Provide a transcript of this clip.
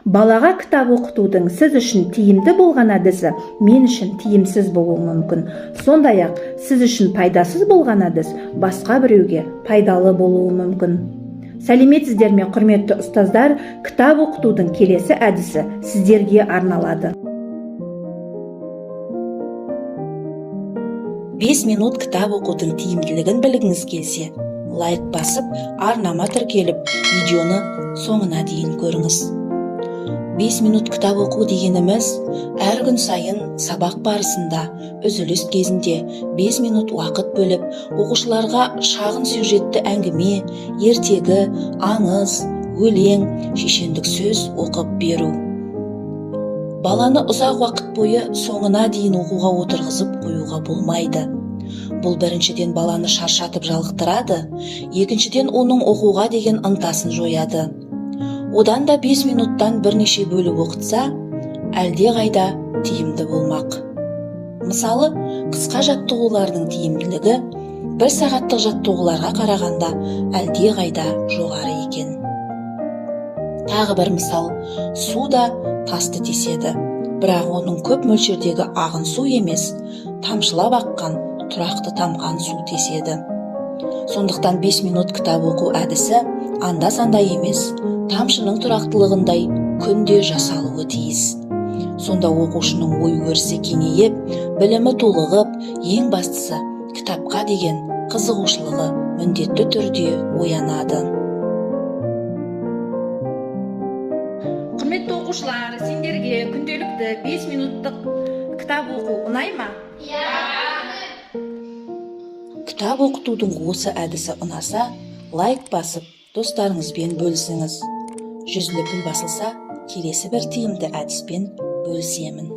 Балаға кітап оқытудың сіз үшін тиімді болған әдісі мен үшін тиімсіз болуы мүмкін. Сондай-ақ сіз үшін пайдасыз болған әдіс басқа біреуге пайдалы болуы мүмкін. Сәлеметсіздер ме, құрметті ұстаздар! Кітап оқытудың келесі әдісі сіздерге арналады. 5 минут кітап оқудың тиімділігін білгіңіз келсе, лайк басып, арнама тіркеліп, видеоны соңына дейін көріңіз. 5 минут кітап оқу дегеніміз — әр күн сайын сабақ барысында, үзіліс кезінде 5 минут уақыт бөліп, оқушыларға шағын сюжетті әңгіме, ертегі, аңыз, өлең, шешендік сөз оқып беру. Баланы ұзақ уақыт бойы соңына дейін оқуға отырғызып қоюға болмайды. Бұл, біріншіден, баланы шаршатып жалықтырады, екіншіден, оның оқуға деген ынтасын жояды. Одан да 5 минуттан бірнеше бөліп оқытса, әлде қайда тиімді болмақ. Мысалы, қысқа жаттығулардың тиімділігі бір сағаттық жаттығуларға қарағанда әлде қайда жоғары екен. Тағы бір мысал: су да тасты теседі, бірақ оның көп мөлшердегі ағын су емес, тамшылап аққан, тұрақты тамған су теседі. Сондықтан 5 минут кітап оқу әдісі анда-санда емес, тамшының тұрақтылығындай күнде жасалуы тиіс. Сонда оқушының ой өрісі кеңейіп, білімі толығып, ең бастысы, кітапқа деген қызығушылығы міндетті түрде оянады. Құрметті оқушылар, сендерге күнделікті 5 минуттық кітап оқу ұнай ма? Кітап оқытудың осы әдісі ұнаса, лайк басып, достарыңызбен бөлісіңіз. 100 лүпіл басылса, келесі бір тиімді әдіспен бөлісемін.